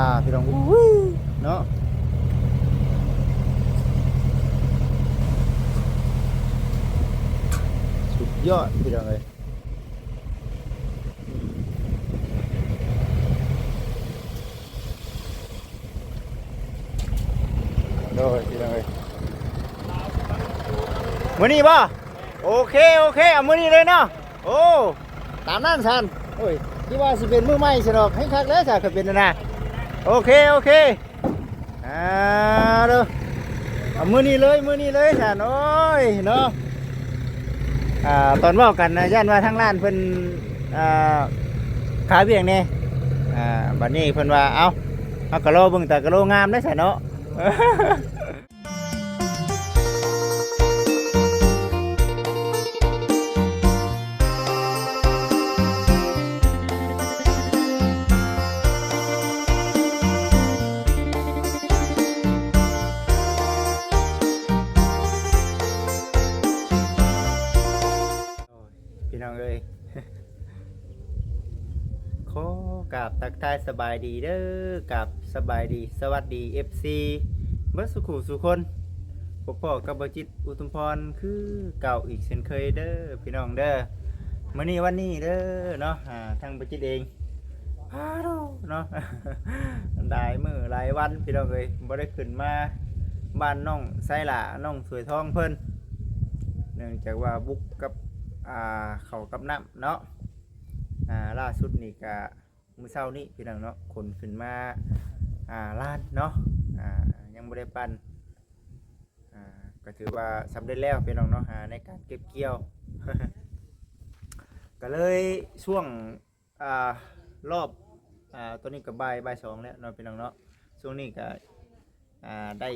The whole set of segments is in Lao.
ອ່າ ພີ່ນ້ອງ ອູ້ຍ ເນາະ ສຸດຍອດ ພີ່ນ້ອງເອີຍ. ໂດຍ ພີ່ນ້ອງເອີຍ ມື້ນີ້ບໍ່? ໂອເຄ ໂອເຄ ເອົາມື້ນີ້ເລີຍເນາະ. ໂອ້ ຕາມນັ້ນຊັ້ນ. ໂອ້ຍ ຄິດວ່າຊິເປັນມື້ໃໝ່ຊະດອກ ແຮງຄັກແລ້ວຊະ ຄັນເປັນນັ້ນນະ. ໂອເຄ ໂອເຄ ອ່າ ເດີ ເອົາມື້ນີ້ເລີຍ ມື້ນີ້ເລີຍຊັ້ນ. ໂອ້ຍ ເນາະ ອ່າ ຕອນເວົ້າກັນນະ ຢ້ານວ່າທາງຮ້ານເພິ່ນ ອ່າ ຄາວຽກແດ່. ອ່າ ບັດນີ້ເພິ່ນວ່າ ເອົ້າ ເຮົາກໍລໍເບິ່ງຕາກະໂລງາມເດ້ຊັ້ນເນາະ. ພີ່ນ້ອງເອີຍ ຂໍກາບທັກທາຍສະບາຍດີເດີ ກາບສະບາຍດີ ສະຫວັດດີ ເອັຟຊີ ເບິດສູ່ຄູ່ສູ່ຄົນ. ພົບພໍ້ກັບບ່າວຈິດ ອຸທຸມພອນ ຄືເກົ່າອີກເຊັ່ນເຄີຍເດີພີ່ນ້ອງເດີ. ມື້ນີ້ວັນນີ້ເດີເນາະ ອ່າ ທາງບ່າວຈິດເອງ ພາໂດເນາະ ຫຼາຍມື້ຫຼາຍວັນພີ່ນ້ອງເອີຍ ບໍ່ໄດ້ຂຶ້ນມາບ້ານນ້ອງໄຊຫຼ້າ ນ້ອງຖວຍທອງເພິ່ນ ເນື່ອງຈາກວ່າບຸກກັບ ອ່າ ເຂົ້າກັບນ້ຳເນາະ. ອ່າ ລ່າສຸດນີ້ກະ ມື້ເຊົ້ານີ້ພີ່ນ້ອງເນາະ ຂົນຂຶ້ນມາ ອ່າ ລານເນາະ ອ່າ ຍັງບໍ່ໄດ້ປັ່ນ ອ່າ ກໍຖືວ່າສຳເລັດແລ້ວພີ່ນ້ອງເນາະ ອ່າ ໃນການເກັບກ່ຽວ ກໍເລີຍຊ່ວງ ອ່າ ລອບ ອ່າ ຕອນນີ້ກໍບ່າຍ ບ່າຍສອງແລ້ວເນາະ ພີ່ນ້ອງເນາະ. ຊ່ວງນີ້ກໍ ອ່າ ໄດ້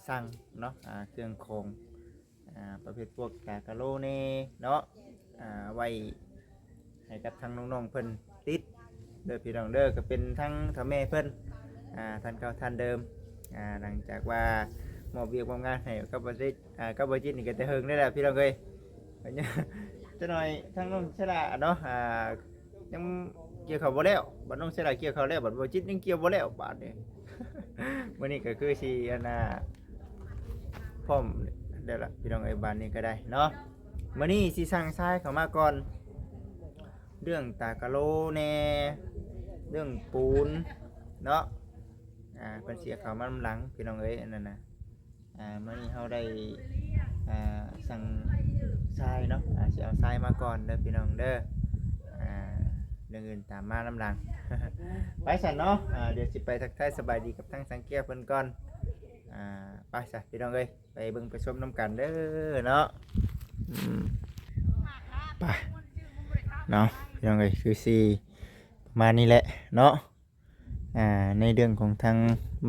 ສັ່ງເນາະ ອ່າ ເຄື່ອງຂອງ ອ່າ ປະເພດພວກຕາກະໂລແດ່ເນາະ ອ່າ ໄວ້ໃຫ້ກັບທາງນ້ອງໆເພິ່ນຕິດເດີພີ່ນ້ອງເດີ. ກໍເປັນທັງເຖົ້າແມ່ເພິ່ນ ອ່າ ທ່ານເກົ່າທ່ານເດີມ ອ່າ ຫຼັງຈາກວ່າມອບວຽກມອບງານໃຫ້ກັບບ່າວຈິດ ອ່າ ກັບບ່າວຈິດນີ້ກໍແຕ່ເຫິງແລ້ວແຫຼະພີ່ນ້ອງເອີຍ. ຈັກໜ້ອຍທາງນ້ອງເຊລາເນາະ ອ່າ ຍັງກ່ຽວເຂົ້າບໍ່ແລ້ວ ບັດນ້ອງເຊລາກ່ຽວເຂົ້າແລ້ວ ບັດບ່າວຈິດຍັງກ່ຽວບໍ່ແລ້ວບາດນີ້. ມື້ນີ້ກໍຄືຊິອັນນ່າ ພ້ອມແລ້ວລະພີ່ນ້ອງເອີຍ ບາດນີ້ກໍໄດ້ເນາະ. ມື້ນີ້ຊິສັ່ງຊາຍເຂົ້າມາກ່ອນ ເລື່ອງຕາກະໂລແດ່ ເລື່ອງປູນເນາະ ອ່າ ເພິ່ນຊິເຂົ້າມານຳຫຼັງພີ່ນ້ອງເອີຍ ອັນນັ້ນນະ. ອ່າ ມື້ນີ້ເຮົາໄດ້ ອ່າ ສັ່ງຊາຍເນາະ ອ່າ ຊິເອົາຊາຍມາກ່ອນເດີພີ່ນ້ອງເດີ ອ່າ ເລື່ອງອື່ນຕາມມານຳຫຼັງ. ໄປຊັ້ນເນາະ ອ່າ ດຽວຊິໄປທັກທາຍສະບາຍດີກັບທາງສັງແກ້ວເພິ່ນກ່ອນ. ອ່າ ໄປຊະພີ່ນ້ອງເອີຍ ໄປເບິ່ງໄປຊົມນຳກັນເດີເນາະ. ອືມ ໄປເນາະ ພີ່ນ້ອງເອີຍ ຄືຊິປະມານນີ້ແຫຼະເນາະ. ອ່າ ໃນເລື່ອງຂອງທາງ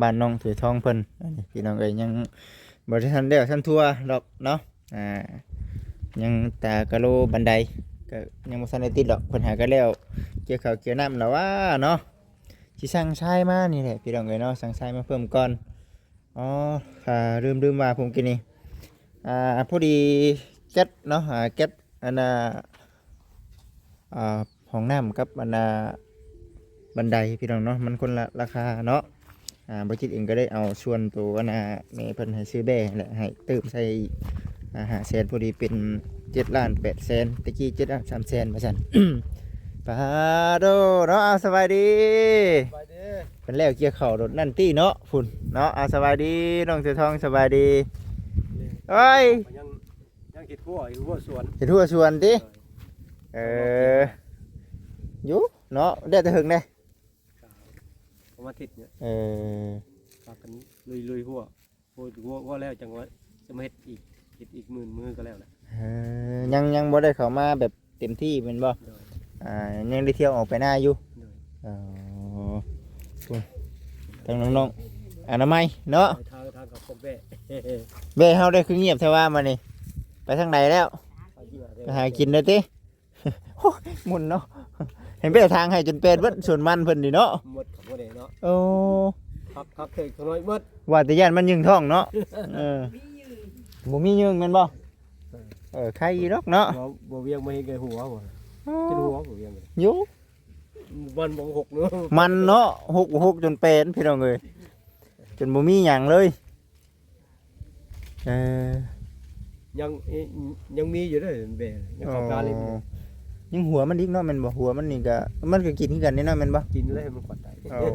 ບ້ານນ້ອງຖວຍທອງເພິ່ນ ອັນນີ້ພີ່ນ້ອງເອີຍ ຍັງບໍ່ໄດ້ທັນແລ້ວທັນທົ່ວດອກເນາະ. ອ່າ ຍັງຕາກະໂລບັນໄດກໍຍັງບໍ່ທັນໄດ້ຕິດດອກ ເພິ່ນຫາກໍແລ້ວກ່ຽວເຂົ້າກ່ຽວນ້ຳແລ້ວວ່າເນາະ. ຊິສັ່ງຊາຍມານີ້ແຫຼະພີ່ນ້ອງເອີຍເນາະ ສັ່ງຊາຍມາເພີ່ມກ່ອນ. ອໍ ອ່າ ລືມ ລືມວ່າ ເມື່ອກີ້ນີ້ ອ່າ ພໍດີແກັດເນາະ ອ່າ ແກັດ ອັນນ່າ ອ່າ ຫ້ອງນ້ຳກັບອັນນ່າ ບັນໄດພີ່ນ້ອງເນາະ ມັນຄົນລະລາຄາເນາະ. ອ່າ ບ່າວຈິດເອງກໍໄດ້ເອົາສ່ວນໂຕອັນນ່າ ແມ່ເພິ່ນໃຫ້ຊື້ແບ້ແຫຼະ ໃຫ້ຕື່ມໃສ່ອີກ ອ່າ ຫ້າແສນ ພໍດີເປັນເຈັດລ້ານແປດແສນ ແຕ່ກີ້ເຈັດລ້ານສາມແສນວ່າຊັ້ນ. ປາໂດເນາະ ເອົາ ສະບາຍດີ ສະບາຍດີ. ເພິ່ນແລ້ວກ່ຽວເຂົ້າໂດດນັ້ນຕິເນາະ ພຸ້ນເນາະ. ເອົາ ສະບາຍດີນ້ອງເສືອທອງ ສະບາຍດີ. ໂອ້ຍ ຍັງ ຍັງເຮັດຮົ້ວ ເຮັດຮົ້ວສວນ ເຮັດຮົ້ວສວນຕິ. ເອີ ຢູ່ເນາະ ໄດ້ແຕ່ເຫິງເດ້ ປະມານອາທິດນີ້. ເອີ ພາກັນລຸຍ ລຸຍຮົ້ວ ໂອ້ຍ ຮົ້ວ ຮົ້ວແລ້ວຈັ່ງວ່າຈະມາເຮັດອີກ ເຮັດອີກໝື່ນມື້ກໍແລ້ວແຫຼະ. ເອີ ຍັງ ຍັງບໍ່ໄດ້ເຂົ້າມາແບບເຕັມທີ່ແມ່ນບໍ່? ໂດຍ ອ່າ ຍັງໄດ້ທ່ຽວອອກໄປນາຢູ່. ໂດຍ ເອີ ທາງນ້ອງໆ ອະນາໄມເນາະ ທາງ ທາງເຂົາກໍແບະ ແບະເຮົາໄດ້ຄືງຽບແທ້ວ່າມານີ້ ໄປທາງໃດແລ້ວ? ໄປຫາກິນແລ້ວຕິ? ໂອ້ຍ ໝຸ່ນເນາະ ເຫັນໄປທາງໃຫ້ຈົນແປດເບິດ ສວນມັນເພິ່ນນີ້ເນາະ ໝົດຂອງບໍ່ໄດ້ເນາະ. ໂອ້ ຄັກ ຄັກເຖິງນ້ອຍເບິດ ວ່າແຕ່ຢ້ານມັນຍຶງທ້ອງເນາະ. ເອີ ບໍ່ມີຍຶງແມ່ນບໍ່? ເອີ ເອີ ໄຄຢູ່ດອກເນາະ ບໍ່ ບໍ່ວຽງມາເຮັດໃຫ້ຫົວບໍ່ ເອີ ຈົນຫົວບໍ່ວຽງຢູ່ ມັນບໍ່ຫົກເນາະ ມັນເນາະ ຫົກ ຫົກຈົນແປນ ພີ່ນ້ອງເອີຍ ຈົນບໍ່ມີຫຍັງເລີຍ. ເອີ ຍັງ ຍັງມີຢູ່ເດ້ແບ ຍັງເຂົ້າຕາເລັມຢູ່. ອໍ ຍັງຫົວມັນອີກເນາະ ແມ່ນບໍ່? ຫົວມັນນີ້ກະ ມັນກະກິນຄືກັນນີ້ເນາະ ແມ່ນບໍ່? ກິນເລີຍໃຫ້ມັນຂອດໄດ້. ໂອ້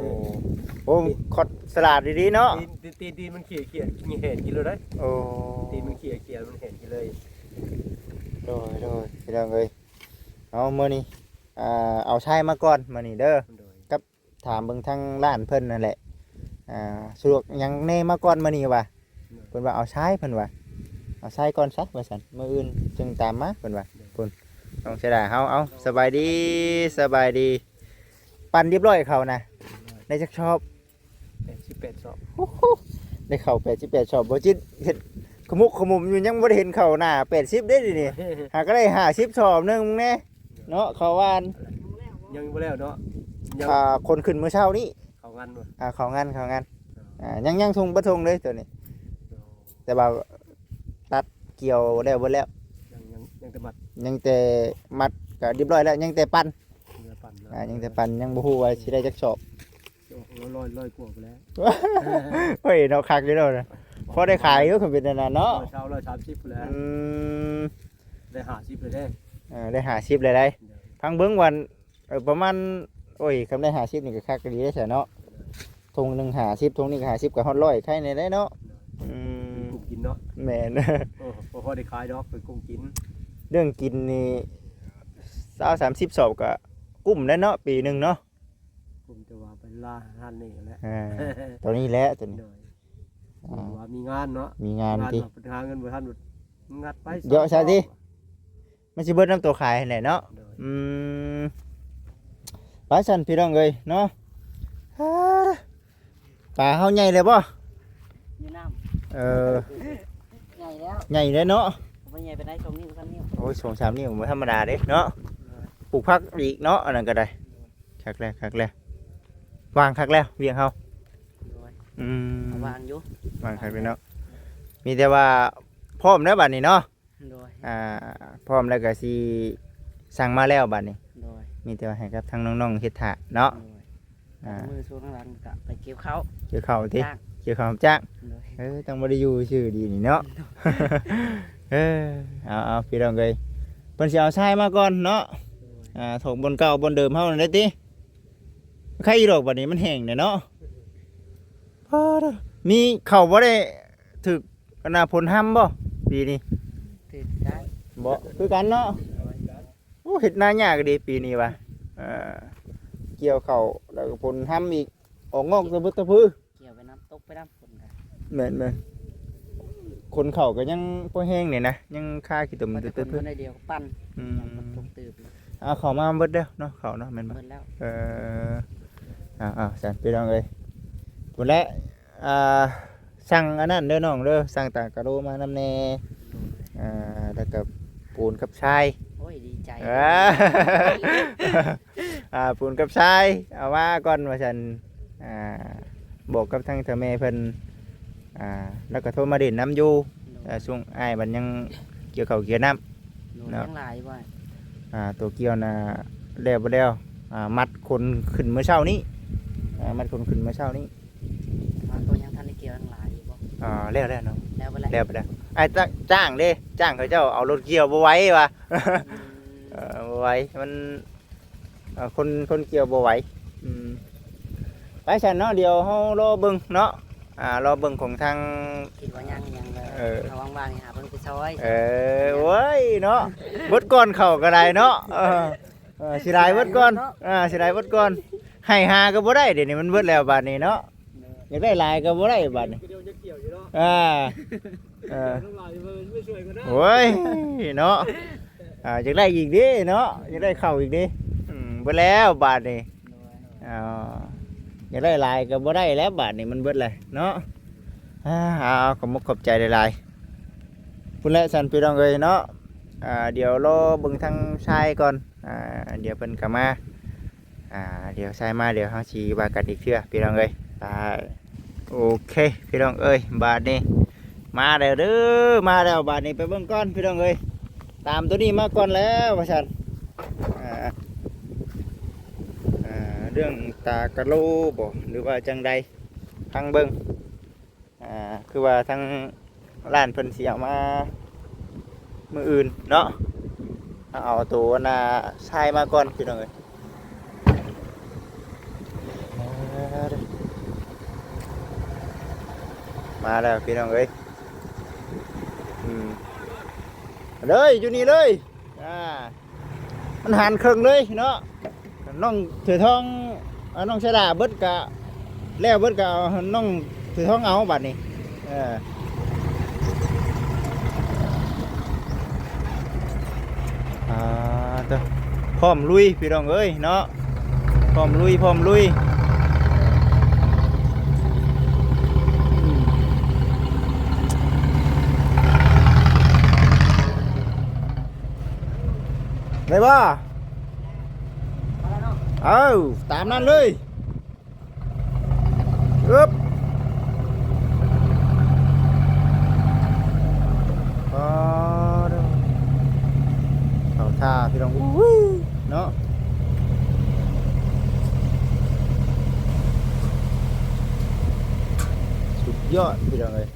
ໂອ້ ຂອດສະຫຼາດດີໆເນາະ. ຕີນ ຕີນ ຕີນມັນເຂຍໆ ແຫນກິນເລີຍເດ້. ໂອ້ ຕີນມັນເຂຍໆ ແຫນກິນເລີຍ. ໂດຍ ໂດຍ ພີ່ນ້ອງເອີຍ ເອົາ ມື້ນີ້ ອ່າ ເອົາຊາຍມາກ່ອນມື້ນີ້ເດີ ໂດຍ ກັບ ຖາມເບິ່ງທາງຮ້ານເພິ່ນນັ້ນແຫຼະ ອ່າ ສະດວກຫຍັງແດ່ມາກ່ອນມື້ນີ້ວ່າ ໂດຍ ເພິ່ນວ່າເອົາຊາຍ ເພິ່ນວ່າ ເອົາຊາຍກ່ອນຊະວ່າຊັ້ນ ມື້ອື່ນຈຶ່ງຕາມມາ ເພິ່ນວ່າ. ໂດຍ ພຸ້ນ ນ້ອງເສຍດາຍເຮົາ ເອົາ ສະບາຍດີ ສະບາຍດີ ປັ່ນຮຽບຮ້ອຍເຂົ້ານະ ໄດ້ຈັກຊອບ? ແປດສິບແປດຊອບ. ໂອ້ໂຫ ໄດ້ເຂົ້າແປດສິບແປດຊອບ ບໍ່ຈິດເຮັດຂະໝຸກຂະໝຸມຢູ່ ຍັງບໍ່ໄດ້ເຫັນເຂົ້າໜ້າແປດສິບເດ້ນີ້ ຫາກະໄດ້ຫ້າສິບຊອບໜຶ່ງແດ່. ເນາະ ເຂົ້າຫວານ ຍັງບໍ່ແລ້ວເນາະ ຍັງ ອ່າ ຂົນຂຶ້ນມື້ເຊົ້ານີ້ ເຂົ້າງານບໍ່? ອ່າ ເຂົ້າງານ ເຂົ້າງານ ອ່າ ຍັງ ຍັງທຸ່ງບໍ່ທຸ່ງເລີຍໂຕນີ້ ແຕ່ວ່າຕັດກ່ຽວແລ້ວເບິດແລ້ວ ຍັງ ຍັງ ຍັງແຕ່ມັດ ຍັງແຕ່ມັດກະຮຽບຮ້ອຍແລ້ວ ຍັງແຕ່ປັ່ນ ຍັງແຕ່ປັ່ນເນາະ ອ່າ ຍັງແຕ່ປັ່ນ ຍັງບໍ່ຮູ້ວ່າຊິໄດ້ຈັກຊອບ. ໂອ້ ຮ້ອຍ ຮ້ອຍກວ່າພຸ້ນແຫຼະ ໂອ້ຍ ເນາະ ຄັກຢູ່ແລ້ວນະ ພໍໄດ້ຂາຍຢູ່ ຄັນເປັນອັນນັ້ນເນາະ ຮ້ອຍຊາວ ຮ້ອຍສາມສິບພຸ້ນແຫຼະ. ອືມ ໄດ້ຫ້າສິບເລີຍເດ້ ເອີ ໄດ້ຫ້າສິບເລີຍໄດ໋ ເດີ ຟັງເບິ່ງວ່າ ເອີ ປະມານ ໂອ້ຍ ຄັນໄດ້ຫ້າສິບນີ້ກະຄັກອີ່ຫຼີເດ້ຊະເນາະ ເດີ ຖົງໜຶ່ງຫ້າສິບ ຖົງນີ້ກະຫ້າສິບ ກະຮອດຮ້ອຍ ໄຄແດ່ໄດ໋ເນາະ ເດີ ອືມ ເປັນກຸ້ງກິນເນາະ ແມ່ນ ໂອ້ ບໍ່ພໍໄດ້ຂາຍດອກ ເປັນກຸ້ງກິນ ເລື່ອງກິນນີ້ ຊາວສາມສິບຊອບກະກຸ້ມແລ້ວເນາະ ປີໜຶ່ງເນາະ. ຜົມແຕ່ວ່າໄປລາຮ້ານນີ້ແຫຼະ ອ່າ ໂຕນີ້ແຫຼະ ໂຕນີ້ ໂດຍ ອ່າ ວ່າມີງານເນາະ ມີງານຕິ ຫາເງິນບໍ່ທັນ ງັດໄປ ເຍາະຊະຕິ ມັນຊິເບິດນຳໂຕຂາຍຫັ້ນແຫຼະເນາະ ໂດຍ ອືມ ໄປຊັ້ນພີ່ນ້ອງເອີຍເນາະ ປາເຮົາໃຫຍ່ແລ້ວບໍ່? ຢູ່ນ້ຳ ເອີ ໃຫຍ່ແລ້ວ ໃຫຍ່ແລ້ວເນາະ ບໍ່ໃຫຍ່ປານໃດ ສອງນິ້ວ ສາມນິ້ວ ໂອ້ຍ ສອງສາມນິ້ວບໍ່ທຳມະດາເດ້ເນາະ ໂດຍ ປູກຜັກອີກເນາະ ອັນນັ້ນກະໄດ້ ໂດຍ ຄັກແລ້ວ ຄັກແລ້ວ ວ່າງຄັກແລ້ວວຽກເຮົາ ໂດຍ ອືມ ວ່າງຢູ່ ວ່າງຄັກເລີຍເນາະ ມີແຕ່ວ່າພ້ອມແລ້ວບາດນີ້ເນາະ ໂດຍ ອ່າ ພ້ອມແລ້ວກະຊິສັ່ງມາແລ້ວບາດນີ້ ໂດຍ ມີແຕ່ວ່າໃຫ້ກັບທາງນ້ອງໆເຮັດຖ້າເນາະ ໂດຍ ອ່າ ແຕ່ມື້ຊ່ວງຫຼັງກະໄປກ່ຽວເຂົ້າ ກ່ຽວເຂົ້າຕິ ຈ້າງ ກ່ຽວເຂົ້າຮັບຈ້າງ ໂດຍ ເອີ ຕ້ອງບໍ່ໄດ້ຢູ່ຊື່ດີນີ້ເນາະ ເອີ ເອົາໆ ພີ່ນ້ອງເອີຍ ເພິ່ນຊິເອົາຊາຍມາກ່ອນເນາະ ໂດຍ ອ່າ ຖອກບ່ອນເກົ່າບ່ອນເດີມເຮົານັ້ນໄດ໋ຕິ ໄຄຢູ່ດອກບາດນີ້ມັນແຫ້ງແລ້ວເນາະ ພໍເດີ ມີເຂົ້າບໍ່ໄດ້ຖືກອັນນ່າ ຝົນຮຳບໍ່ປີນີ້? ຖືກຄືກັນ ບໍ່ ຄືກັນເນາະ ໂອ້ ເຮັດນາຍາກເດ້ປີນີ້ວ່າ ເອີ ກ່ຽວເຂົ້າແລ້ວກະຝົນຮຳອີກ ອອກງອກຕະບຶດຕະບື ກ່ຽວໄປນຳ ຕົກໄປນຳຝົນກະ ແມ່ນໆ ຂົນເຂົ້າກະຍັງພໍແຮງນີ້ນະ ຍັງຄາຂີ້ຕົມ ມັນຈະ ຕຶບໆ ຄົນໄດ້ດຽວກະປັ່ນ ອືມ ຍັງບໍ່ຕົກຕື່ມ ເອົາເຂົ້າມາເບິດແລ້ວເນາະ ເຂົ້າເນາະ ແມ່ນບໍ່? ເບິດແລ້ວ ເອີ ເອົາໆ ຊັ້ນພີ່ນ້ອງເອີຍ ພຸ້ນແຫຼະ ອ່າ ສັ່ງອັນນັ້ນເດີນ້ອງເດີ ສັ່ງຕາກະໂລມານຳແດ່ ອ່າ ແລ້ວກະປູນກັບຊາຍ ໂອ້ຍ ດີໃຈ ອ່າ ອ່າ ປູນກັບຊາຍ ເອົາມາກ່ອນວ່າຊັ້ນ ອ່າ ບອກກັບທາງເຖົ້າແມ່ເພິ່ນ ອ່າ ແລ້ວກະໂທມາຫຼິ້ນນຳຢູ່ ໂດຍ ເອີ ຊ່ວງອ້າຍມັນຍັງກ່ຽວເຂົ້າກ່ຽວນ້ຳ ໂດຍ ເນາະ ຍັງຫຼາຍຢູ່ບໍ່? ອ່າ ໂຕກ່ຽວນະ ແລ້ວບໍ່ແລ້ວ ອ່າ ມັດຂົນຂຶ້ນມື້ເຊົ້ານີ້ ອ່າ ມັດຂົນຂຶ້ນມື້ເຊົ້ານີ້ ວ່າໂຕຍັງທັນໄດ້ກ່ຽວ ຍັງຫຼາຍຢູ່ບໍ່? ອ່າ ແລ້ວແລ້ວເນາະ ແລ້ວບໍ່ແລ້ວ ແລ້ວບໍ່ແລ້ວ ອ້າຍຈ້າງເດ້ ຈ້າງເຂົາເຈົ້າເອົາລົດກ່ຽວບໍ່ໄຫວວ່າ ອືມ ເອີ ບໍ່ໄຫວ ມັນ ເອີ ຄົນ ຄົນກ່ຽວບໍ່ໄຫວ ອືມ ໄປຊັ້ນເນາະ ດຽວເຮົາລໍເບິ່ງເນາະ ອ່າ ລໍເບິ່ງຂອງທາງ ຄິດວ່າຍັງ ຍັງເລີຍ ເອີ ເຮົາວ່າງໆ ຫາເພິ່ນໄປຊ່ອຍ ເອີ ໂອ້ຍເນາະ ເບິດກ່ອນເຂົ້າກະໄດ້ເນາະ ເອີ ເອີ ເສຍດາຍເບິດກ່ອນ ເນາະ ອ່າ ເສຍດາຍເບິດກ່ອນ ໃຫ້ຫາກະບໍ່ໄດ້ ດຽວນີ້ມັນເບິດແລ້ວບາດນີ້ເນາະ ໂດຍ ຢາກໄດ້ຫຼາຍກະບໍ່ໄດ້ບາດນີ້ ອ່າ ເອີ ໂອ້ຍເນາະ ອ່າ ຢາກໄດ້ອີກເດ້ເນາະ ຢາກໄດ້ເຂົ້າອີກເດ້ ອືມ ເບິດແລ້ວບາດນີ້ ໂດຍ ອ່າ ຢາກໄດ້ຫຼາຍກະບໍ່ໄດ້ແລ້ວບາດນີ້ ມັນເບິດແລ້ວເນາະ ອ່າ ເອົາ ຂອບມຸກຂອບໃຈຫຼາຍໆ ພຸ້ນແຫຼະຊັ້ນພີ່ນ້ອງເອີຍເນາະ ອ່າ ດຽວລໍເບິ່ງທາງຊາຍກ່ອນ ອ່າ ດຽວເພິ່ນກະມາ ອ່າ ດຽວຊາຍມາ ດຽວເຮົາຊິວ່າກັນອີກເທື່ອພີ່ນ້ອງເອີຍ ອ່າ ໂອເຄ ພີ່ນ້ອງເອີຍ ບາດນີ້ມາແລ້ວເດີ ມາແລ້ວບາດນີ້ ໄປເບິ່ງກ່ອນພີ່ນ້ອງເອີຍ ຕາມໂຕນີ້ມາກ່ອນແລ້ວວ່າຊັ້ນ ອ່າ ອ່າ ເລື່ອງຕາກະໂລບໍ ຫຼືວ່າຈັ່ງໃດ ຟັງເບິ່ງ. ອ່າ ຄືວ່າທາງຮ້ານເພິ່ນຊິເອົາມາມື້ອື່ນເນາະ, ເຮົາເອົາໂຕອັນນ່າຊາຍມາກ່ອນພີ່ນ້ອງເອີຍ. ມາແລ້ວພີ່ນ້ອງເອີຍ. ອືມ ເລີຍ ຢູ່ນີ້ເລີຍ. ອ່າ ມັນຫານເຄິ່ງເລີຍເນາະ. ນ້ອງເສືອທອງ ເອົາ ນ້ອງເສືອດາເບິດກະ ແລ້ວເບິດກະເອົານ້ອງເສືອທອງເອົາບັດນີ້. ເອີ ອ່າ ເຕີ ພ້ອມລຸຍພີ່ນ້ອງເອີຍເນາະ, ພ້ອມລຸຍ ພ້ອມລຸຍ. ໄດ້ບໍ່? ເອົາ ຕາມນັ້ນເລີຍ. ອຶບ ອໍ ເຂົ້າທ່າພີ່ນ້ອງ. ອູ້ຍ ເນາະ ສຸດຍອດພີ່ນ້ອງເອີຍ.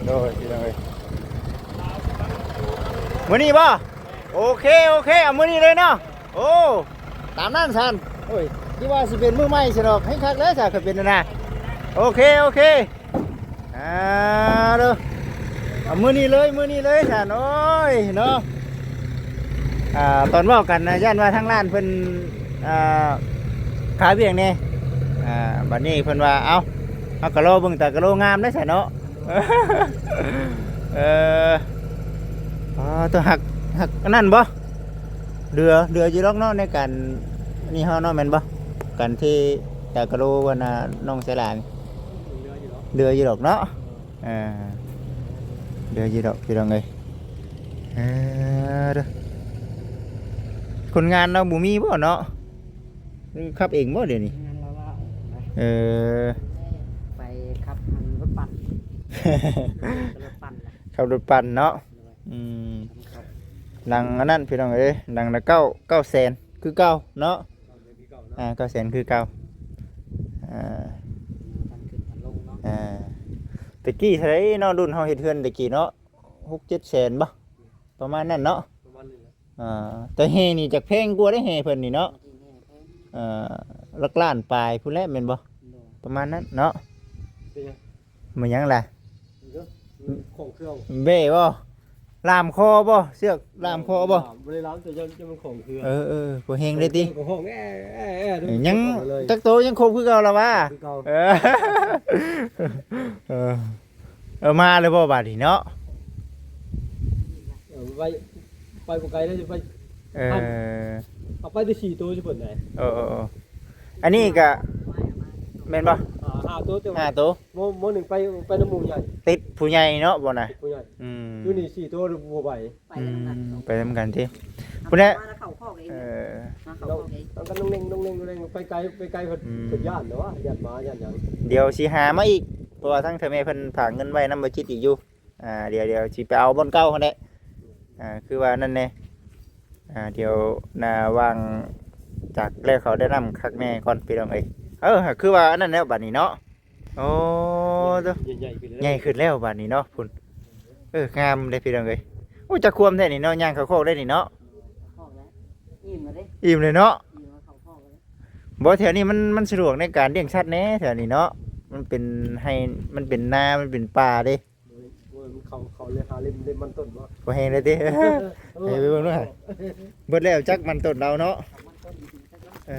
ໂດຍ ພີ່ນ້ອງເອີຍ ມື້ນີ້ບໍ່? ໂອເຄ ໂອເຄ ເອົາມື້ນີ້ເລີຍເນາະ. ໂອ້ ຕາມນັ້ນຊັ້ນ. ໂອ້ຍ ຄິດວ່າຊິເປັນມື້ໃໝ່ຊັ້ນດອກ, ແຮງຄັກແລ້ວຊັ້ນ ຄັນເປັນນັ້ນນະ. ໂອເຄ ໂອເຄ. ອ່າ ເດີ ເອົາມື້ນີ້ເລີຍ ມື້ນີ້ເລີຍຊັ້ນ. ໂອ້ຍ ເນາະ ອ່າ ຕອນເວົ້າກັນນະ ຢ້ານວ່າທາງຮ້ານເພິ່ນ ອ່າ ຄາວຽກແດ່. ອ່າ ບັດນີ້ເພິ່ນວ່າ ເອົ້າ ເຮົາກໍລໍເບິ່ງຕາກະໂລງາມໄດ້ຊັ້ນເນາະ. ເອີ ອໍ ຕົວຮັກ ຮັກອັນນັ້ນບໍ່? ເຫຼືອ ເຫຼືອຢູ່ດອກເນາະ ໃນການນີ້ເຮົາເນາະ ແມ່ນບໍ່? ການເທຕາກະໂລອັນນ່າ ນ້ອງສາລານີ້ ເຫຼືອຢູ່ດອກ ເຫຼືອຢູ່ດອກເນາະ. ເອີ ເຫຼືອຢູ່ດອກພີ່ນ້ອງເອີຍ. ເອີ ເດີ ຄົນງານລາວບໍ່ມີບໍ່ເນາະ? ຫຼືຂັບເອງບໍ່ດຽວນີ້? ງານລາວໆ ເອີ ໄປຂັບອັນລົດປັ່ນ ລົດປັ່ນ ຂັບລົດປັ່ນເນາະ. ໂດຍ ອືມ ຄັບ ຫຼັງອັນນັ້ນພີ່ນ້ອງເອີຍ ຫຼັງລະເກົ້າ ເກົ້າແສນຄືເກົ່າເນາະ. ອ່າ ເກົ້າແສນຄືເກົ່າ. ອ່າ ພັນຂຶ້ນພັນລົງເນາະ. ອ່າ ແຕ່ກີ້ເທົ່າໃດເນາະ ລຸ້ນເຮົາເຮັດເຮືອນແຕ່ກີ້ເນາະ ຫົກເຈັດແສນບໍ່ ປະມານນັ້ນເນາະ. ປະມານນີ້ແຫຼະ. ອ່າ ແຕ່ແຮ່ນີ້ຈັກແພງກວ່າເດ້ ແຮ່ເພິ່ນນີ້ເນາະ. ແຮ່ແພງ ເອີ ຫຼັກລ້ານປາຍພຸ້ນແຫຼະແມ່ນບໍ່? ໂດຍ ປະມານນັ້ນເນາະ. ເປັນຫຍັງ? ແມ່ນຫຍັງລະ? ເອີ ຂອງເຄື່ອງ ແບ້ບໍ່? ລາມຄໍບໍ່? ເຊືອກລາມຄໍບໍ່? ບໍ່ໄດ້ລາມ ແຕ່ຢ້ານ ຢ້ານມັນຂອງເຄືອ. ເອີໆ ພໍແຮງເດ້ຕິ? ຂອງແອໆໆ ຍັງຈັກໂຕ ຍັງຄົບຄືເກົ່າລະຫວາ? ຄືເກົ່າ. ເອີ ເອີ ເອີ ມາແລ້ວບໍ່ບາດນີ້ເນາະ? ເອີ ໄປ ໄປບໍ່ໄກເດ້ ໄປ ເອີ ເອົາໄປໄດ້ສີ່ໂຕຢູ່ເພິ່ນໃດ. ເອີໆໆ ອັນນີ້ກະແມ່ນບໍ່? ອ່າ ຫ້າໂຕ ແຕ່ວ່າຫ້າໂຕ ໂມ ໂມໜຶ່ງໄປ ໄປນຳໝູ່ໃຫຍ່ ຕິດຜູ້ໃຫຍ່ເນາະ ບໍ່ນະ? ຜູ້ໃຫຍ່. ອືມ ຢູ່ນີ້ສີ່ໂຕບໍ່ໄຫວ. ໄປນຳກັນ ອືມ ໄປນຳກັນຕິ ເອົາ ພຸ້ນແຫຼະ ມາແລ້ວເຂົ້າຄອກເອງ. ເອີ ມາເຂົ້າຄອກເອງ ເອົາກັນນ້ອງເນັ່ງ ນ້ອງເນັ່ງ ນ້ອງເນັ່ງ ໄປໄກ ໄປໄກເພິ່ນ ອືມ ເພິ່ນຢ້ານເນາະ ຢ້ານໝາ ຢ້ານຫຍັງ. ດຽວຊິຫາມາອີກ ເພາະວ່າທາງເຖົ້າແມ່ເພິ່ນຝາກເງິນໄວ້ນຳບໍ່ຈິດອີກຢູ່. ອ່າ ດຽວ ດຽວຊິໄປເອົາບ່ອນເກົ່າຫັ້ນແຫຼະ. ອ່າ ຄືວ່ານັ້ນແຫຼະ ອ່າ ດຽວໜ້າວ່າງຈາກແລ້ວເຂົາໄດ້ນຳຄັກແນ່ກ່ອນພີ່ນ້ອງເອີຍ. ເອີ ຄືວ່າອັນນັ້ນແລ້ວບາດນີ້ເນາະ. ໂອ້ ໂຕ ໃຫຍ່ ໃຫຍ່ຂຶ້ນແລ້ວ ໃຫຍ່ຂຶ້ນແລ້ວບາດນີ້ເນາະ ພຸ້ນ. ເອີ ງາມເດ້ພີ່ນ້ອງເອີຍ. ໂອ້ ຈັກຄວາມແທ້ນີ້ເນາະ ຍ່າງເຂົ້າຄອກໄດ້ນີ້ເນາະ. ຄອກແລ້ວ ອີ່ມແລ້ວເດ້ ອີ່ມເລີຍເນາະ. ອີ່ມແລ້ວເຂົ້າຄອກແລ້ວ. ບໍ່ ແຖວນີ້ມັນ ມັນສະດວກໃນການລ້ຽງສັດແດ່ ແຖວນີ້ເນາະ. ມັນເປັນໄຮ່ ມັນເປັນນາ ມັນເປັນປ່າເດ້. ໂອ້ຍ ໂອ້ຍ ມັນເຂົ້າ ເຂົ້າເລີຍ ຫາເລັມ ເລັມມັນຕົ້ນບໍ່? ບໍ່ແຮງເລີຍຕິ? ເອີ ໃຫ້ໄປເບິ່ງດູຫາ ເບິດແລ້ວຈັກມັນຕົ້ນລາວເນາະ. ເອີ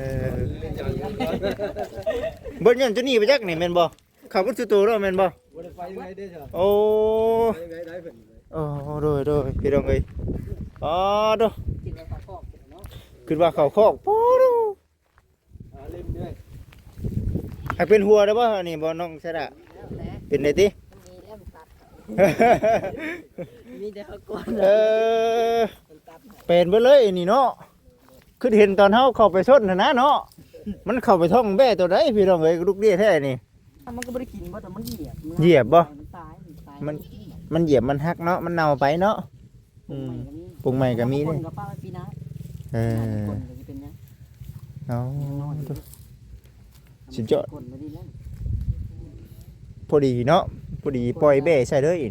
ເບິດຍ້ອນຈຸນີ້ໄປຈັກນີ້ແມ່ນບໍ່? ເຂົ້າເບິດສູ່ໂຕແລ້ວແມ່ນບໍ່? ບໍ່ໄດ້ໄປທາງໃດເດ້. ໂອ້ ໄປທາງໃດໄດ້ເພິ່ນ. ໂອ້ ໂດຍ ໂດຍ ພີ່ນ້ອງເອີຍ. ອໍ ໂດ ຄິດວ່າເຂົ້າຄອກ ຄິດວ່າເຂົ້າຄອກ ໂອ້ ໂດ. ໃຫ້ເປັນຫົວໄດ້ບໍ່ ອັນນີ້ບໍ່ ນ້ອງຊາດາ? ເປັນໄດ້ຕິ? ມີແລ້ວມັນຕັດ ມີແຕ່ເຮົາກວນ. ເອີ ເປັນເບິດເລີຍອັນນີ້ເນາະ. ຄືເຫັນຕອນເຮົາເຂົ້າໄປຊົນຫັ້ນນະເນາະ ມັນເຂົ້າໄປທ້ອງແບ້ໂຕໃດ ພີ່ນ້ອງເອີຍ. ກະດຸກເດຍແທ້ນີ້. ມັນກໍບໍ່ໄດ້ກິນບໍ່ ແຕ່ມັນຢຽບ ຢຽບບໍ່? ມັນຕາຍ ມັນຕາຍ ມັນ ມັນຢຽບມັນຫັກເນາະ ມັນເນົ່າໄປເນາະ. ອືມ ປຸງໃໝ່ກໍມີ ປຸງໃໝ່ກໍມີເດ້ ຄົນກໍປະໄວ້ປີໜ້າ. ເອີ ຄົນກໍຊິເປັນຫຍັງ ເອົາ ຍັງນ້ອຍຢູ່. ສຸດຍອດ ຄົນບໍ່ດີແລ້ວ ພໍດີເນາະ ພໍດີ ຄົນ ປ່ອຍແບ້ໃສ່ເລີຍ. ເອີ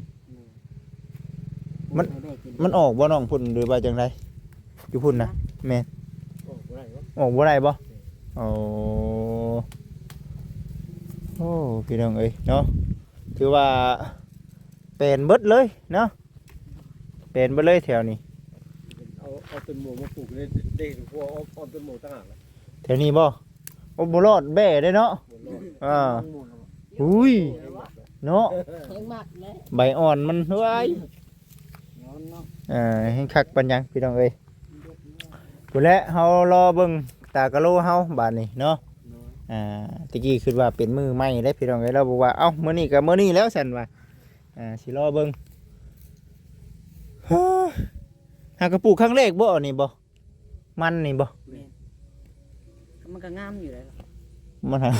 ມັນ ໃຫ້ແບ້ກິນ ມັນອອກບໍ່ນ້ອງພຸ້ນ ຫຼືວ່າຈັ່ງໃດ? ຢູ່ພຸ້ນນະ ແມ່ນ ອອກບໍ່ໄດ້ບໍ່? ອອກບໍ່ໄດ້ບໍ່? ເອີ ໂອ້ ໂອ້ ພີ່ນ້ອງເອີຍເນາະ ຖືວ່າແປນເບິດເລີຍເນາະ ແປນເບິດເລີຍແຖວນີ້. ເອົາ ເອົາຕົ້ນໂມມາປູກໄດ້ ໄດ້ຫົວ ເອົາ ເອົາຕົ້ນໂມຕ່າງຫາກລະ ແຖວນີ້ບໍ່? ໂອ້ ບໍ່ລອດແບ້ເດ້ເນາະ ບໍ່ລອດ ອ່າ ອຸ້ຍ ເນາະ ແຮງມັກແຫຼະ ໃບອ່ອນມັນ ເຮີ້ຍ ງອນເນາະ ເອີ ແຮງຄັກປານຫຍັງ ພີ່ນ້ອງເອີຍ. ພຸ້ນແຫຼະ ເຮົາລໍເບິ່ງຕາກະໂລເຮົາບາດນີ້ເນາະ. ໂດຍ ອ່າ ຕະກີ້ຄິດວ່າເປັນມື້ໃໝ່ເດ້ ພີ່ນ້ອງເອີຍ ລາວບອກວ່າ ເອົ້າ ມື້ນີ້ກໍມື້ນີ້ແລ້ວ ຊັ້ນວ່າ ອ່າ ຊິລໍເບິ່ງ. ຫາກະປູກຄັ້ງແລກບໍ່ ອັນນີ້ບໍ່? ມັນນີ້ບໍ່? ແມ່ນ ມັນກໍງາມຢູ່ແລ້ວ ມັນຫາ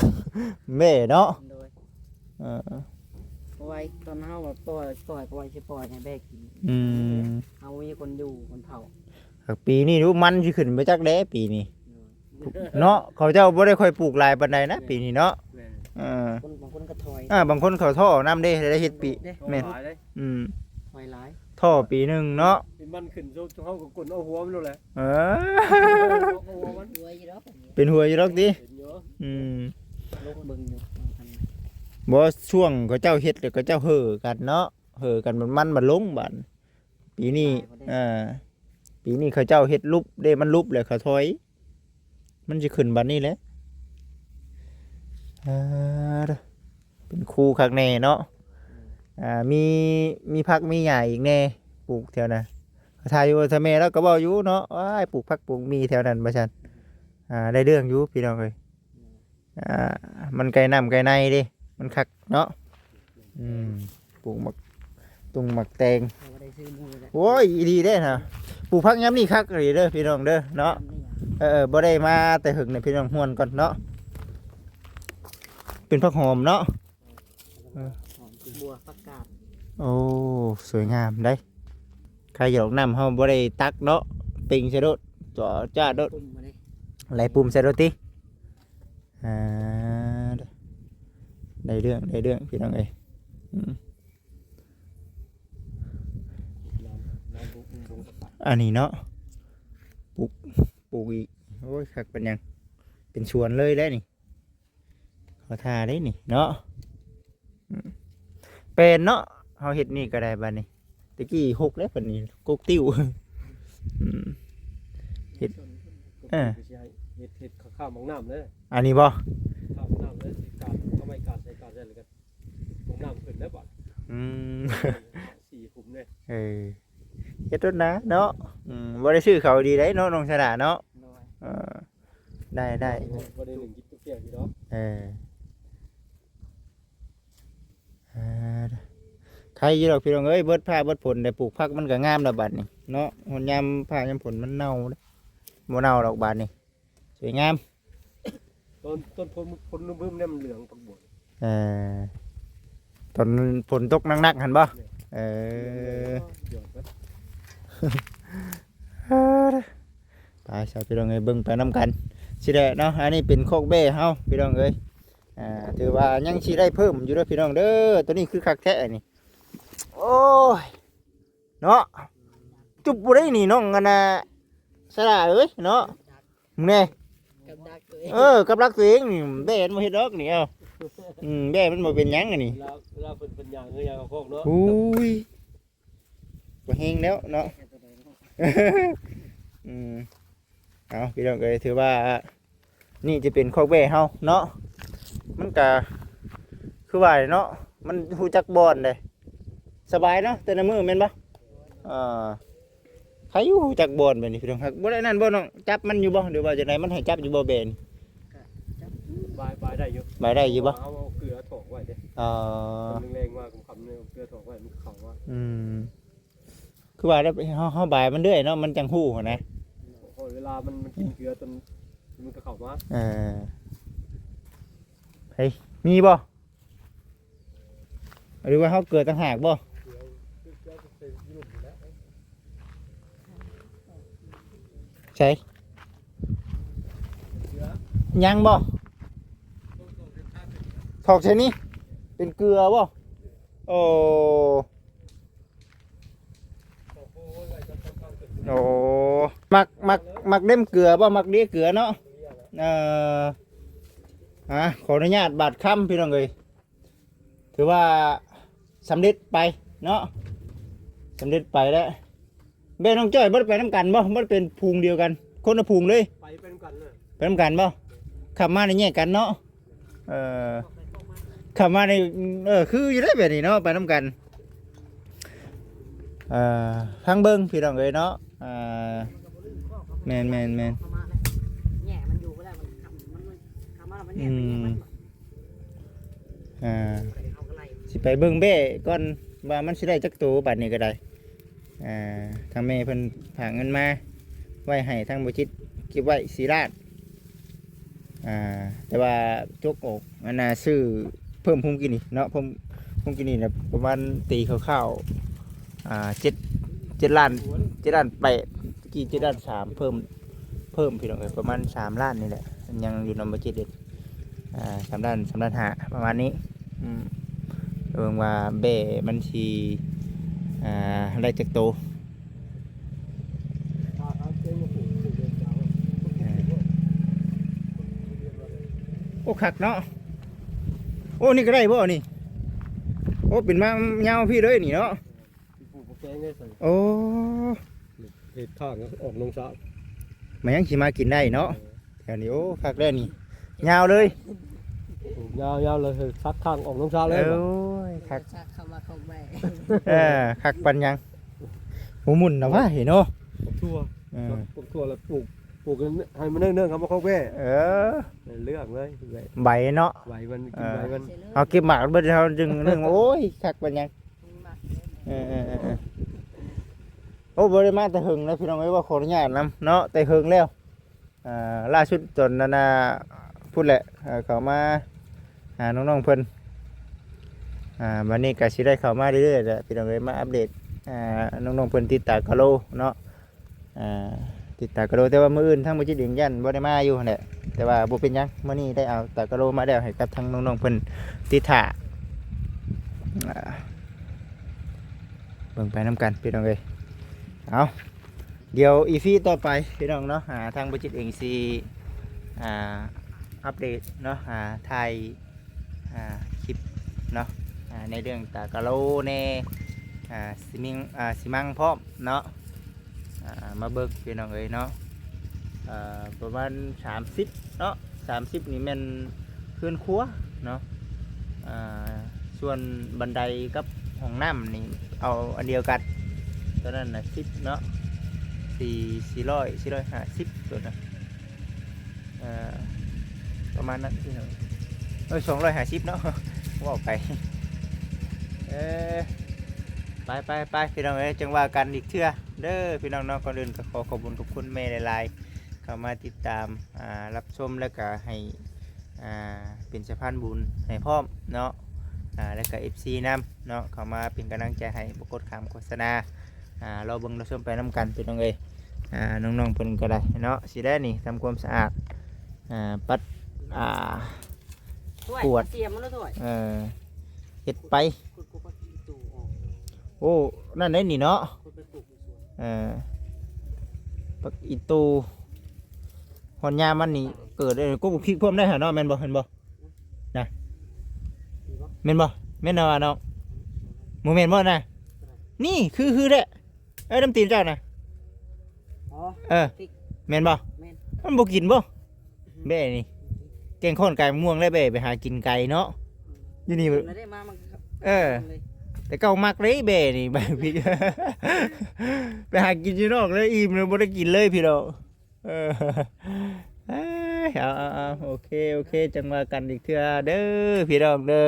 ແບ້ເນາະ. ໂດຍ ເອີ ເພາະວ່າຕອນເຮົາວ່າປ່ອຍ ປ່ອຍ ປ່ອຍ ຊິປ່ອຍໃຫ້ແບ້ກິນ. ອືມ ເຮົາມີຄົນຢູ່ຄົນເຝົ້າ. ຫາກປີນີ້ ໂອ້ ມັນຊິຂຶ້ນໄປຈັກແດ່ປີນີ້ ໂດຍ ເນາະ ເຂົາເຈົ້າບໍ່ໄດ້ຄ່ອຍປູກຫຼາຍປານໃດນະ ແມ່ນ ປີນີ້ເນາະ. ແມ່ນ ເອີ ຄົນ ບາງຄົນກໍຖອຍ ອ່າ ບາງຄົນເຂົາທໍ້ນຳເດ້ ໄດ້ເຮັດປີ ຖອຍເດ້ ແມ່ນ ຖອຍເດ້ ອືມ ຖອຍຫຼາຍ ທໍ້ປີໜຶ່ງເນາະ. ມັນຂຶ້ນ ເຮົາກໍກົນເອົາຫົວມັນໂລດແຫຼະ. ເອີ ເອົາຫົວມັນ ຫົວຢູ່ດອກ ເປັນຫົວຢູ່ດອກຕິ. ເປັນຢູ່ ອືມ ລົກເບິ່ງຢູ່ ບໍ່ ຊ່ວງເຂົາເຈົ້າເຮັດແລ້ວເຂົາເຈົ້າເຫີກັນເນາະ ເຫີກັນ ມັນ ມັນ ມັນລົງບາດ. ປີນີ້ ເອີ ປີນີ້ເຂົາເຈົ້າເຮັດຫຼຸບເດ້ ມັນຫຼຸບແລ້ວເຂົາຖອຍ ມັນຊິຂຶ້ນບາດນີ້ແຫຼະ. ເອີ ເປັນຄູ່ຄັກແນ່ເນາະ. ອ່າ ມີ ມີຜັກມີຫຍ້າອີກແນ່ ປູກແຖວນັ້ນ. ຖ້າຢູ່ ຖ້າແມ່ລາວກໍເວົ້າຢູ່ເນາະ ວ້າຍ ປູກຜັກປູກໝີ່ແຖວນັ້ນວ່າຊັ້ນ. ອ່າ ໄດ້ເລື່ອງຢູ່ ພີ່ນ້ອງເອີຍ. ອ່າ ມັນໃກ້ນ້ຳໃກ້ໃນເດ້ ມັນຄັກເນາະ. ອືມ ປູກໝາກ ຕຸ່ງໝາກແຕງ ເຮົາບໍ່ໄດ້ຊື້ໝູ່ແລ້ວ ໂອ້ຍ ອີ່ຫຼີເດ້ນະ. ປູກຜັກຍາມນີ້ຄັກອີ່ຫຼີເດີ ພີ່ນ້ອງເດີເນາະ. ຍາມນີ້ຫຍັງ ເອີ ເອີ ບໍ່ໄດ້ມາແຕ່ເຫິງນະ ພີ່ນ້ອງ ຮ່ວນກ່ອນເນາະ. ເປັນຜັກຫອມເນາະ ເອີ ຫອມ ຜັກບົວ ຜັກກາດ. ໂອ້ ສວຍງາມເດ້. ໃຄຢູ່ດອກ ນ້ຳເຮົາບໍ່ໄດ້ຕັກເນາະ ເປັງໃສ່ໂລດ ເຈາະຈ້າໂລດ ປຸ້ມມາເດ້ ໄຫຼປຸ້ມໃສ່ໂລດຕິ. ອ່າ ໄດ້ເລື່ອງ ໄດ້ເລື່ອງ ພີ່ນ້ອງເອີຍ. ອືມ ອັນນີ້ເນາະ ປູກ ປູກອີກ ໂອ້ຍ ຄັກປານຫຍັງ ເປັນສວນເລີຍແຫຼະນີ້. ເຂົາທ່າເດ້ນີ້ເນາະ. ອືມ ແປນເນາະ ເຮົາເຮັດນີ້ກໍໄດ້ບາດນີ້. ແຕ່ກີ້ຫົກເດ້ ບາດນີ້ກົກຕິ້ວ. ອືມ ເຮັດ ເອີ ເຮັດ ເຮັດຂ້າວໝາກນ້ຳເດີ. ອັນນີ້ບໍ່? ຂ້າວໝາກນ້ຳເດີ ຊິການ ເອົາໄມ້ການໃສ່ ການໃສ່ ແລ້ວກໍໝາກນ້ຳຂຶ້ນເດີບາດ. ອືມ ສີ່ຂຸມເດ້. ເອີ ເຮັດໂລດນະເນາະ. ອືມ ບໍ່ໄດ້ຊື້ເຂົ້າດີໄດ໋ເນາະ ນ້ອງຊະດາເນາະ. ໂດຍ ເອີ ໄດ້ ໄດ້ ບໍ່ໄດ້ໜຶ່ງກິນເປີກໆຢູ່ດອກ. ເອີ ເອີ ໄຄຢູ່ດອກພີ່ນ້ອງເອີຍ ເບິດຟ້າເບິດຝົນໄດ້ ປູກຜັກມັນກໍງາມແລ້ວບາດນີ້ເນາະ. ຮອດຍາມຟ້າຍາມຝົນມັນເນົ່າ ບໍ່ເນົ່າດອກບາດນີ້ ສວຍງາມ. ຕອນ ຕອນຝົນ ຝົນບຶ້ມໆ ນີ້ມັນເຫຼືອງຜັກບົວ. ເອີ ຕອນຝົນຕົກໜັກໆ ຫັ້ນບໍ່? ແມ່ນ ເອີ ເຫຼືອງເລີຍ ເອີ ໄປຊະພີ່ນ້ອງເອີຍ ເບິ່ງໄປນຳກັນຊີ້ແຫຼະເນາະ. ອັນນີ້ເປັນຄອກແບ້ເຮົາພີ່ນ້ອງເອີຍ. ອ່າ ຖືວ່າຍັງຊິໄດ້ເພີ່ມຢູ່ເດີພີ່ນ້ອງເດີ. ໂຕນີ້ຄືຄັກແທ້ອັນນີ້. ໂອ້ຍ ເນາະ ຈຸບບໍ່ໄດ້ນີ້ນ້ອງອັນນ່າ ສະຫຼາເອີຍເນາະ. ແນ່ ກັບດັກຕົວເອງ ເອີ ກັບດັກຕົວເອງນີ້ ແບນບໍ່ເຮັດດອກນີ້. ເອົ້າ ອືມ ແບນມັນບໍ່ເປັນຫຍັງອັນນີ້. ເວລາ ເວລາເພິ່ນ ເພິ່ນຍ່າງ ເອີ ຍ່າງເຂົ້າຄອກເນາະ. ໂອ້ຍ ບໍ່ແຮງແລ້ວເນາະ. ອືມ ເອົາ ພີ່ນ້ອງເອີຍ ຖືວ່າ ນີ້ຈະເປັນຄອກແບ້ເຮົາເນາະ. ມັນກະຄືວ່າເນາະ ມັນຮູ້ຈັກບ່ອນເດ້ ສະບາຍເນາະ ແຕ່ລະມື້ແມ່ນບໍ່? ເອີ ໃຜຮູ້ຈັກບ່ອນແບບນີ້ພີ່ນ້ອງ. ຫາກບໍ່ໄດ້ນັ້ນບໍ່ນ້ອງ ຈັບມັນຢູ່ບໍ່ ຫຼືວ່າຈັ່ງໃດ? ມັນໃຫ້ຈັບຢູ່ບໍ່ແບ້ນີ້? ບາຍ ບາຍໄດ້ຢູ່ ບາຍໄດ້ຢູ່ບໍ່? ເຮົາເອົາເກືອຖອກໄວ້ເດ້. ອໍ ຕອນແລງໆມາຄ່ຳໆ ເອົາເກືອຖອກໄວ້ ມັນເຂົ້າມາ. ອືມ ຄືວ່າແລ້ວ ເຮົາ ເຮົາບາຍມັນເລື້ອຍເນາະ ມັນຈັ່ງຮູ້ຫັ້ນນະ. ພໍເວລາມັນ ມັນກິນເກືອຈົນມັນກໍເຂົ້າມາ. ເອີ ເຮີ້ຍ ມີບໍ່? ຫຼືວ່າເຮົາເກືອຕ່າງຫາກບໍ່? ເກືອ ໃສ ຍັງບໍ່? ຖອກໃສ່ນີ້ ເປັນເກືອບໍ່? ໂອ້ ໂອ້ ມັກ ມັກ ມັກເດັມເກືອບໍ່? ມັກເດເກືອເນາະ. ເອີ ອ່າ ຂໍອະນຸຍາດບາດຄຳ ພີ່ນ້ອງເອີຍ. ຖືວ່າສຳເລັດໄປເນາະ ສຳເລັດໄປແລ້ວ. ແມ່ນ້ອງຈ້ອຍບໍ່ໄດ້ໄປນຳກັນບໍ່? ບໍ່ໄດ້ເປັນຝູງດຽວກັນ ຄົນລະຝູງເລີຍ? ໄປ ໄປນຳກັນເລີຍ ໄປນຳກັນບໍ່? ຂັບມານີ້ແຍກກັນເນາະ. ເອີ ຂັບມານີ້ ເອີ ຄືຢູ່ເດ້ແບບນີ້ເນາະ ໄປນຳກັນ. ເອີ ຟັງເບິ່ງພີ່ນ້ອງເອີຍເນາະ. ອ່າ ແມ່ນໆໆ ແຍກມັນຢູ່ບໍ່ໄດ້ ມັນ ມັນ ມັນ ມັນ ອືມ ອ່າ ຊິໄປເບິ່ງແບ້ກ່ອນວ່າມັນຊິໄດ້ຈັກໂຕ ບາດນີ້ກໍໄດ້. ອ່າ ທາງແມ່ເພິ່ນຝາກເງິນມາໄວ້ໃຫ້ທາງບໍ່ຈິດເກັບໄວ້ສີ່ລ້ານ. ອ່າ ແຕ່ວ່າຈົກອອກ ອັນນ່າ ຊື້ເພີ່ມພູມກິນນີ້ເນາະ ເພີ່ມພູມກິນນີ້ນະ ປະມານຕີຄ່າວໆ ອ່າ ເຈັດ ເຈັດລ້ານ ເຈັດລ້ານແປດ ຕະກີ້ເຈັດລ້ານສາມ ເພີ່ມ ເພີ່ມ ພີ່ນ້ອງເອີຍ ປະມານສາມລ້ານນີ້ແຫຼະ ຍັງຢູ່ນຳບໍ່ຈິດເດ້. ອ່າ ສາມລ້ານ ສາມລ້ານຫ້າ ປະມານນີ້. ອືມ ເບິ່ງວ່າແບ້ມັນຊິ ອ່າ ໄດ້ຈັກໂຕ. ໂອ້ ຄັກເນາະ. ໂອ້ ນີ້ກໍໄດ້ບໍ່ນີ້? ໂອ້ ເປັນມາຍາວພີ້ເລີຍນີ້ເນາະ. ປູກໝາກແຕງໄດ້ໃສ່ ໂອ້ ເຮັດຂ້າງອອກໜອງສາ ມາຍັງຊິມາກິນໄດ້ເນາະ. ແຖວນີ້ ໂອ້ ຄັກແລ້ວນີ້ ຍາວເລີຍ ປູກຍາວໆເລີຍ ສັກຂ້າງອອກໜອງສາເລີຍ. ໂອ້ຍ ຄັກ ສັກເຂົ້າມາຂອງແມ່ ເອີ ຄັກປານຫຍັງ ບໍ່ໝຸ່ນນະວ່າເຫັນເນາະ. ປລູກຖົ່ວ ເອີ ປລູກຖົ່ວແລ້ວປູກ ປູກໃຫ້ມັນເນີ່ງໆ ເຂົ້າມາຂອງແມ່. ເອີ ເລື່ອງເລີຍ ໃບເນາະ ໃບມັນ ເອີ ກິນໃບມັນ ເຮົາເກັບໝາກເບິດ ເຮົາຈຶ່ງເນີ່ງ. ໂອ້ຍ ຄັກປານຫຍັງ. ເອີໆໆໆ ໂອ້ ບໍ່ໄດ້ມາແຕ່ເຫິງແລ້ວພີ່ນ້ອງເອີຍ ວ່າຂໍອະນຸຍາດນຳເນາະ ແຕ່ເຫິງແລ້ວ. ອ່າ ລ່າສຸດຕອນນັ້ນນະ ພຸ້ນແຫຼະ ເຂົ້າມາຫານ້ອງໆເພິ່ນ. ອ່າ ບັດນີ້ກໍຊິໄດ້ເຂົ້າມາເລື້ອຍໆແຫຼະພີ່ນ້ອງເອີຍ ມາອັບເດດ ອ່າ ນ້ອງໆເພິ່ນຕິດຕາກະໂລເນາະ. ອ່າ ຕິດຕາກະໂລ ແຕ່ວ່າມື້ອື່ນທາງບໍ່ຈິດເອງຢ້ານບໍ່ໄດ້ມາຢູ່ຫັ້ນແຫຼະ ແຕ່ວ່າບໍ່ເປັນຫຍັງ ມື້ນີ້ໄດ້ເອົາຕາກະໂລມາແລ້ວ ໃຫ້ກັບທາງນ້ອງໆເພິ່ນຕິດຖ້າ. ອ່າ ເບິ່ງໄປນຳກັນພີ່ນ້ອງເອີຍ. ເອົາ ດຽວອີພີຕໍ່ໄປພີ່ນ້ອງເນາະ ອ່າ ທາງບໍ່ຈິດເອງຊິ ອ່າ ອັບເດດເນາະ ອ່າ ຖ່າຍ ອ່າ ຄລິບເນາະ ອ່າ ໃນເລື່ອງຕາກະໂລແດ່ ອ່າ ຊິມິງ ອ່າ ຊິມັງພ້ອມເນາະ. ອ່າ ມາເບິ່ງພີ່ນ້ອງເອີຍເນາະ ເອີ ປະມານສາມສິບເນາະ ສາມສິບນີ້ແມ່ນເຮືອນຄົວເນາະ. ອ່າ ສ່ວນບັນໄດກັບຫ້ອງນ້ຳນີ້ເອົາອັນດຽວກັນ ຕົວນັ້ນນະສິບເນາະ ສີ່ ສີ່ຮ້ອຍ ສີ່ຮ້ອຍຫ້າສິບ ຕົວນັ້ນ. ເອີ ປະມານນັ້ນພີ່ນ້ອງ ເອີ ສອງຮ້ອຍຫ້າສິບເນາະ ເວົ້າໄປ. ເອີ ໄປໆໆ ພີ່ນ້ອງເອີຍ ຈັ່ງວ່າກັນອີກເທື່ອເດີພີ່ນ້ອງເນາະ. ກ່ອນອື່ນກໍຂໍຂອບຄຸນຂອບຄຸນແມ່ຫຼາຍໆ ເຂົ້າມາຕິດຕາມ ອ່າ ຮັບຊົມ ແລ້ວກໍໃຫ້ ອ່າ ເປັນສະພານບຸນໃຫ້ພ້ອມເນາະ ອ່າ ແລ້ວກໍເອັຟຊີນຳເນາະ ເຂົ້າມາເປັນກຳລັງໃຈໃຫ້ ບໍ່ກົດຂ້າມໂຄສະນາ. ອ່າ ລໍເບິ່ງລໍຊົມໄປນຳກັນພີ່ນ້ອງເອີຍ. ອ່າ ນ້ອງໆເພິ່ນກໍໄດ້ເນາະ ຊິໄດ້ນີ້ ທຳຄວາມສະອາດ ອ່າ ປັດ ອ່າ ຖ້ວຍ ກວດ ເສຍມາແລ້ວຖ້ວຍ ເອີ ເຮັດໄປ ຂຸດ ຂຸດ ຂຸດ ຂຸດ ປູອອກ. ໂອ້ ນັ້ນໄດ໋ນີ້ເນາະ ຂຸດໄປປູກຢູ່ສວນ. ເອີ ຜັກອີຕູ ຮອດຍາມມັນນີ້ເກີດ ເອີ ກົກບັກພິກພ້ອມໄດ້ຫາເນາະ ແມ່ນບໍ່? ແມ່ນບໍ່? ນະ ແມ່ນບໍ່? ແມ່ນວ່າເນາະ ບໍ່ແມ່ນບໍ່ນະ? ນີ້ ຄື ຄືແທ້ ເອີ ນ້ຳຕີນເຈົ້ານະ. ອໍ ເອີ ພິກ ແມ່ນບໍ່? ແມ່ນ ມັນບໍ່ກິນບໍ່? ແບ້ນີ້ ແກງຂ້ອນກາຍມະມ່ວງແລ້ວ ແບ້ໄປຫາກິນໄກເນາະ ຢູ່ນີ້ ກິນແລ້ວໄດ້ມາ ມັນ ເອີ ແຕ່ເກົ່າມັກເດ້ແບ້ນີ້ ໃບພິກ ໄປຫາກິນຢູ່ນອກເລີຍ ອີ່ມເລີຍ ບໍ່ໄດ້ກິນເລີຍພີ່ນ້ອງ. ເອີ ເອີຍ ເອົາ ເອົາ ເອົາ ໂອເຄ ໂອເຄ ຈັ່ງວ່າກັນອີກເທື່ອເດີພີ່ນ້ອງເດີ.